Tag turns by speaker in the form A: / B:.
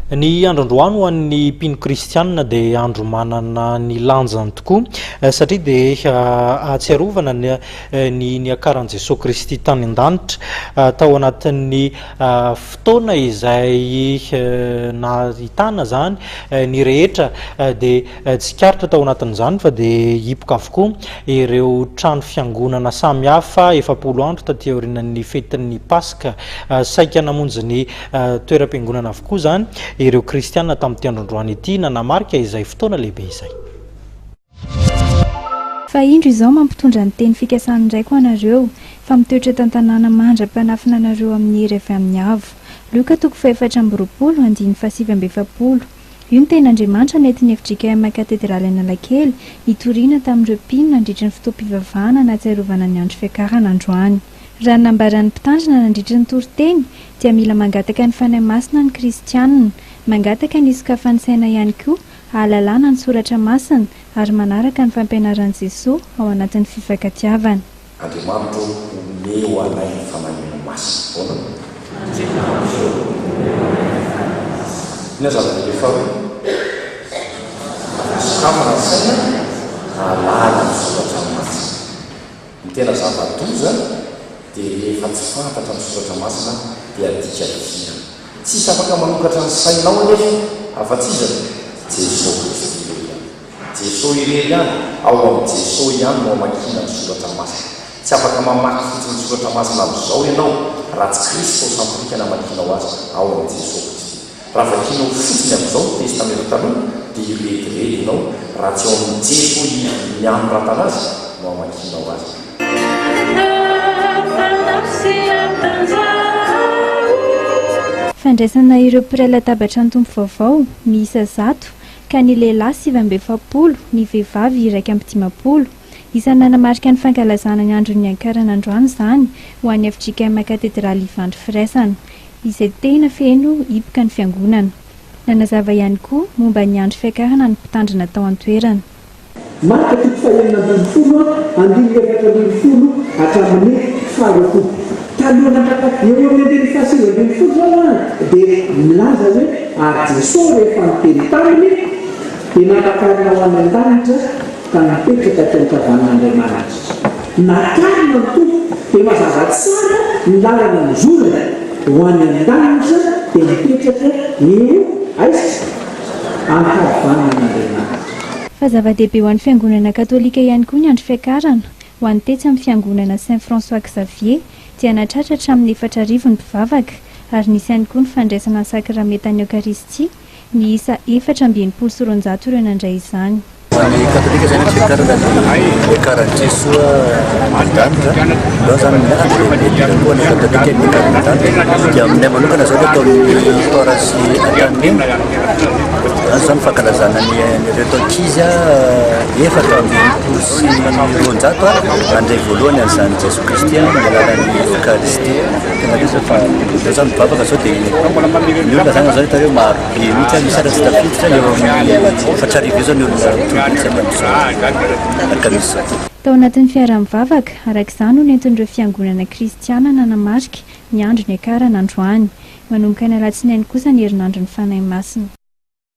A: Ny andro androany ho an'ny mpino kristianina dia andro manana ny lanjany tokoa satria dia ahatsiarovana ny ny niakaran'i Jesoa Kristy tany an-danitra tao anatin'ny fotoana izay nahitana izany ny rehetra dia tsikaritra tao anatin'izany fa dia hipoka avokoa ireo trano fiangonana samihafa 40 andro taty aorianan'ny fetin'ny Paska. Saika namonjy ny toeram-piangonana avokoa izany ireo kristiana tamin'ity andro androany ity nanamarika izay fotoana lehibe izay.
B: Fa indro izaho mampitondra ny teny fikasan'ny Raiko anareo, fa mitoetra eto an-tanàna mandra-panafina anareo amin'ny hery avy amin'ny avo. Lioka toko faha-24, andininy faha-49. Io ny tenin'Andriamanitra nentin'ny fjkm Katedraly Analakely nitoriana tamin'ireo mpino nandritry ny fotoam-pivavahana nahatsiarovana ny andro fiakarana androany. Raha ny nambaran'ny mpitandrina nandritry ny toriteny dia mila mangataka ny Fanahy Masina ny kristianina, mangataka ny hisokafan'ny saina ihany koa hahalalana ny soratra masina ary manaraka ny fampianaran'i Jesoa ao anatin'ny fifankatiavana.
C: Andriamanitra ô, omeo anay ny Fanahinao Masina. Ahoana?
D: Andriamanitra ô, omeo anay ny Fanahy Masina.
C: Inona zava-dehibe faharoa? Sokafana ny saina hahalala ny soratra masina. Ny tena zava-doza dia rehefa tsy fantatra ny soratra masina dia adika dikana. Tsisy afaka manokatra ny sainao anefa afa-tsy iza? Jesoa Kristy irery ihany. Jesoa irery ihany, ao amin'i Jesoa ihany no amakiana ny soratra masina. Tsy afaka mamaky fotsiny ny soratra masina amin'izao ianao raha tsy Kristosantrika ny amakianao azy ao amin'i Jesoa Kristy. Raha vakianao fotsiny amin'izao ny Testamenta Taloha dia hirediredy ianao raha tsy ao amin'i Jesoa ivon'ny anoratana azy no amakianao azy.
B: Fandraisana ireo mpiray latabatra ny Tompo vaovao, miisa zato, ka ny lehilahy 49, ny vehivavy 51. Isan'ny nanamarika ny fankalazana ny andron'ny niankarana androany izany ho an'ny fjkm Katedraly Ivandry Firaisana. izay tena feno hipoka ny fiangonana. Nanazava ihany koa momba ny andro fiakarana ny mpitandrina tao an-toerana.
E: Marka toko fahenina ambin'ny folo andininy 14 hatramin'ny faharoapolo. Taloha nandrapa eo amin'ny andininy faha-19 izao an, dia milaza hoe ary Jesoa rehefa niteny taminy dia nampakarina ho any an-danitra ka nipetraka teo ankavanan'Andriamanitra. Nakarina ny Tompo dia mazava tsara ny lalana nizorany ho any an-danitra dia mipetraka eo aiza? Ankavanan'Andriamanitra.
B: Fa zava-dehibe ho an'ny Fiangonana Katolika ihany koa ny andro fiakarana, ho an'ny tetsy amin'ny Fiangonana Saint François Xavier dia nahatratra hatramin'ny 4000 ny mpivavaka ary nisy ihany koa ny fandraisana ny sakramentan'ny Eokaristia Niisa 264 ireo nandray izany.
F: Ho an'ny katolika izany ny fiakarana dia niakaran'i Jesoa an-danitra. Izao izany ny andro lehibe indrindra koa ho an'ny katolika ny niakarany an-danitra. Dia aminay manokana izao ny atao amin'ny paroasy Antanimena, izany izao ny fankalazana ny an'ireto ankizy 264 nandray voalohany an'izany Jesoa Kristy amin'ny alalan'ny Eokaristia. Tena hoe izao fa izao izany mivavaka izao dia ny olona izany amin'izao hita hoe maro be mihitsy, misy ary tsy tafiditra eo amin'ny 4000 eo izao ny olona tonga mihitsy amin'izao alakamisy izao.
B: Tao anatin'ny fiaraha-mivavaka, araka izany no nentin'ireo fiangonana kristiana nanamarika ny andro niakarana androany. Manomboka ny alatsinainy kosa ny herinandron'ny Fanahy Masina.